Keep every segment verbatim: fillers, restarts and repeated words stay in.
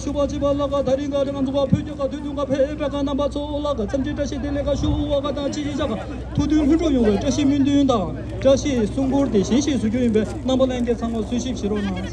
ཞུ་བ་བྱེད་པ་ལ་ག་ད་རིང་ག་རང་ཚོ་བོད་ཀྱི་ག་དུས་སྟོན་ག་ཕེབས་པའི་ག་རྣམ་པ་ཚོ་ལ་ག་འཚམས་འདྲི་བཀྲ་ཤིས་བདེ་ལེགས་ག་ཞུ་བ་ག་དང་ཅི་ཞིག་བྱ་ག་ཐུགས་མཐུན་ལྷུན་གྲུབ་ཡོང་བའི་བཀྲ་ཤིས་སྨོན་འདུན་དང་བཀྲ་ཤིས་གསུང་འབུལ་དེ་བཞིན་ཞིག་ཞུ་རྒྱུ་ཡིན་པས་རྣམ་པ་ལྷན་རྒྱས་ཚང་མ་གསོལ་ཞིབ་བྱེད་རོགས་གནང་།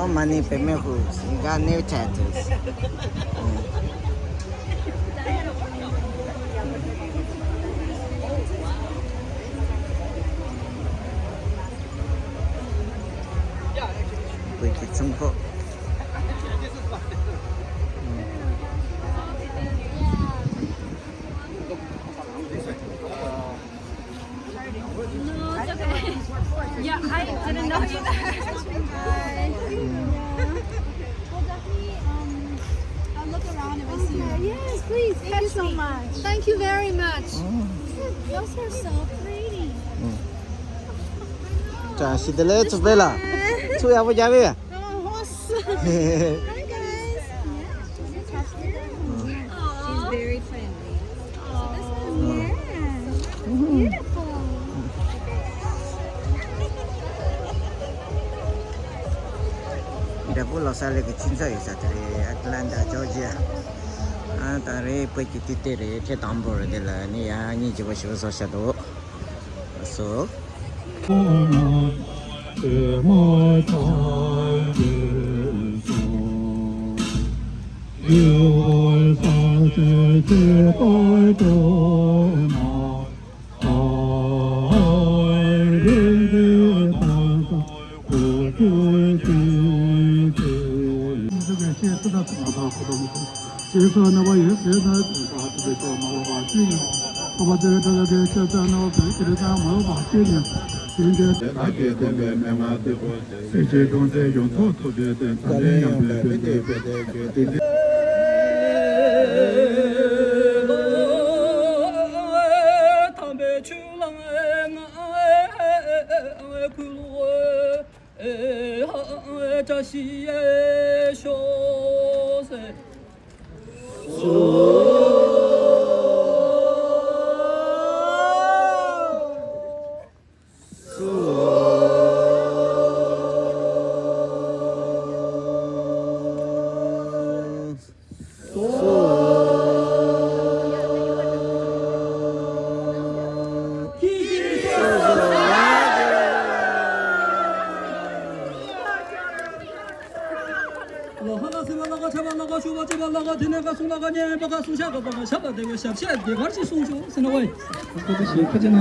Oh, money, payment, who's got new tattoos? Wicked simple. No, it's okay. Yeah, I didn't know either. Hi. Yeah. We'll definitely, um, I'll look around if I see you. Yes, please. Thank you so much. Thank you very much. Those are so pretty. ཅ་ཤི་དེ་ལས་ཚུགས་པས་ལ། ཚུགས་ཡག་པོ་རྒྱབ་པས། Oh, awesome. Hi, guys. Yeah. She's very friendly. Yeah. Beautiful. འདྲ་པོ་ལོ་ས་ལེ་གི་ཁྱིམ་ཚང་ཡོད་ས་དེ་རེད། ཨེ་ཊ་ལན་ཊ་ཇོར་ཇི་ཡ། ཨ་ད་རེད། བོད་ཀྱི་དུས་དེབ་རེད། ཐེངས་དང་པོ་རེད། དེ་ལ་ནི་ཡང་སྙིང་རྗེ་པོ་ཞེ་པོ་བཟོ་བཞག་འདུག་སོ། ལོ་ཧ་ལ་སི་བ་ལ་ག་ཆ་བ་ལ་ག་ཤུ་བ་ཅི་བ་ལ་ག་དེ་ནས་ག་སུང་ལ་ག་ཉན་པ་ག་སུང་ཤ་ག་པ་ག་ཤ་པ་དེ་བས་ཞབས་ཤ་དེ་གར་ཅི་སུང་ཤོག་སེ་ན་བའི། ཁོ་ཚོ་ཞིག་ཁ་ཅི་ན།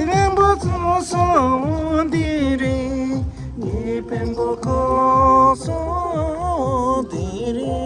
རིང་པོ་ཚོ་སོང་འདི་རེད། ངའི་དཔོན་པོ་ཁོ་སོང་འདི་རེད།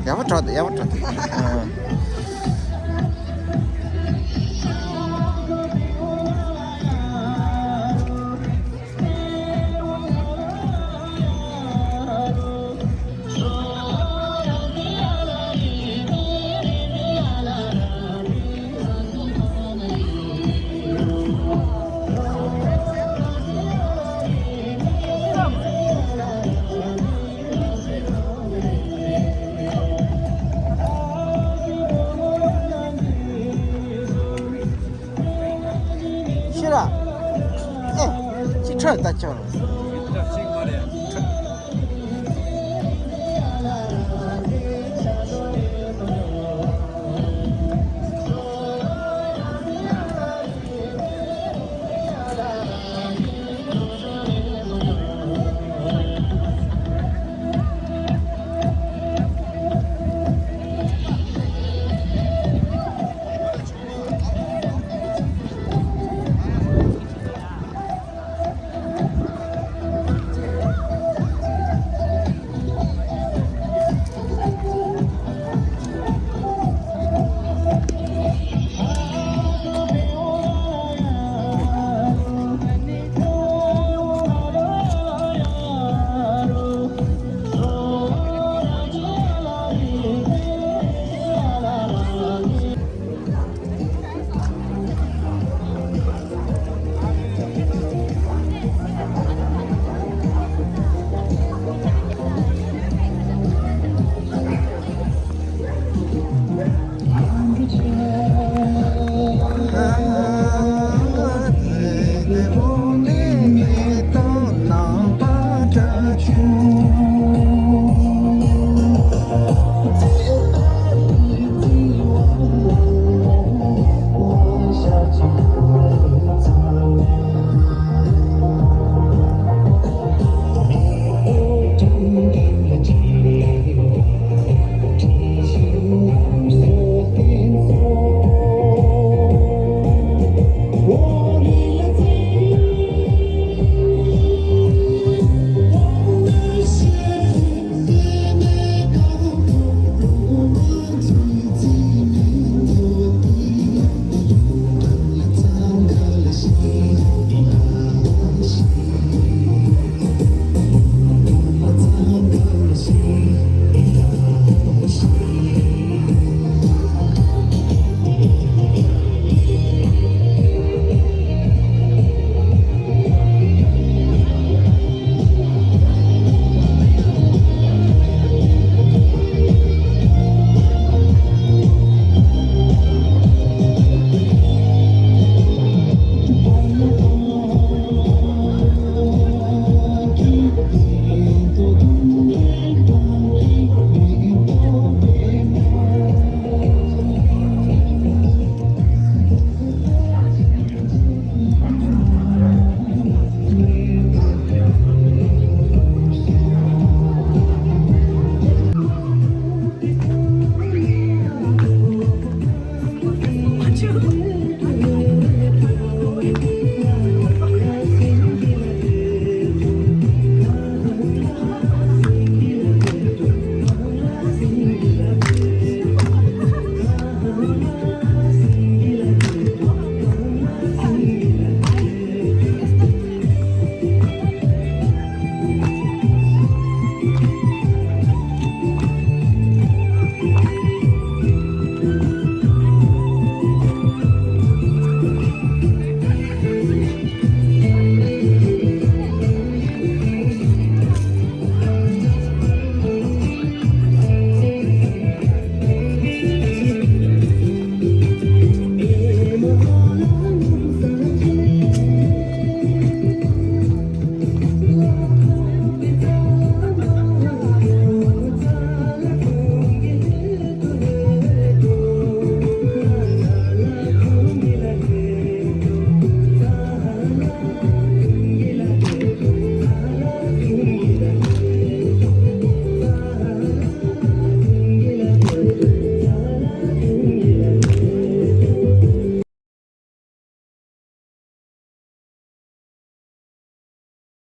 ཡག་པོ་འགྲོ་འདུག་ཡག་པོ་འགྲོ་འདུག